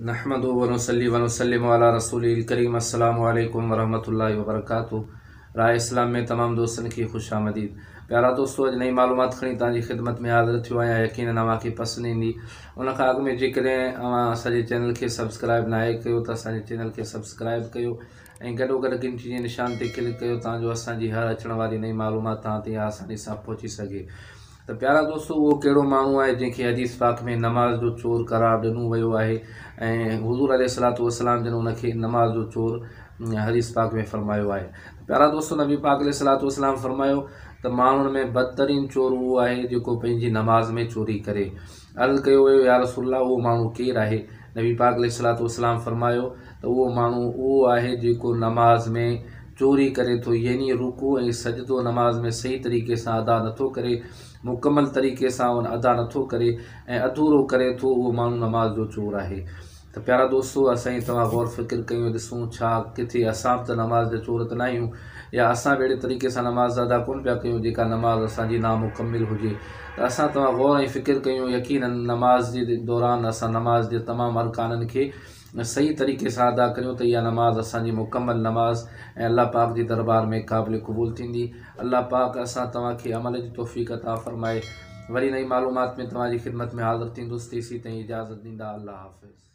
نحمده ونصلي ونسلم علي رسوله الڪريم السلام عليڪم ورحمة الله وبرڪاته راء اسلام ۾ تمام دوستن کي خوش آمديد پيارا دوستو اڄ نئين معلومات کڻي توهان جي خدمت ۾ حاضر ٿيو آهيان يقينن اوهان کي پسند ايندي ان کان اڳ ۾ جيڪڏهن اوهان اسان جي چينل کي سبسڪرائب ناهي ڪيو ته اسان جي چينل کي سبسڪرائب ڪيو ۽ گڏو گڏ گهنٽي جي نشان تي ڪلڪ ڪيو تان جو اسان جي هر اچڻ واري نئين معلومات توهان تائين آساني سان پهچي سگهي ته پيارا دوستو اهو ڪهڙو ماڻهو آهي جنهن کي حديث پاڪ ۾ نماز جو چور قرار ڏنو ويو آهي ۽ حضور عليه الصلوة والسلام جن ان کي نماز جو چور حديث پاڪ ۾ فرمايو آهي. پيارا دوستو نبي پاڪ عليه الصلوة والسلام فرمايو ته ماڻهن ۾ بدترين چور اهو آهي جيڪو پنهنجي نماز ۾ چوري ڪري. عرض ڪيو ويو يا رسول الله اهو ماڻهو ڪير آهي؟ نبي پاڪ عليه الصلوة والسلام فرمايو ته اهو ماڻهو اهو آهي جيڪو نماز ۾ چوري ڪري ٿو يعني رڪوع ۽ سجدو نماز ۾ صحيح طريقي سان ادا نٿو ڪري، مڪمل طريقي سان ان ادا نٿو ڪري ۽ اڌورو ڪري ٿو اهو ماڻهو نماز جو چور آهي. ته پيارا دوستو اسين توهان غور فڪر ڪيون ڏسون ڇا ڪٿي اسان به ته نماز جا چور ته ناهيون يا اسان به اهڙي طريقي سان نماز ادا ڪونه پيا ڪيون جيڪا نماز اسان جي نامڪمل هجي ته اسان توهان غور ۽ فڪر ڪيون يقينن نماز جي دوران اسان نماز جي تمام ارڪانن کي صحيح طريقي سان ادا ڪريون ته اها نماز اسان جي مڪمل نماز ۽ الله پاڪ جي دربار ۾ قابل قبول ٿيندي الله پاڪ اسان توهان کي عمل جي توفيق عطا فرمائي وري نئين معلومات ۾ توهان جي خدمت ۾ حاضر ٿيندس تيسين تائين اجازت ڏيندا الله حافظ.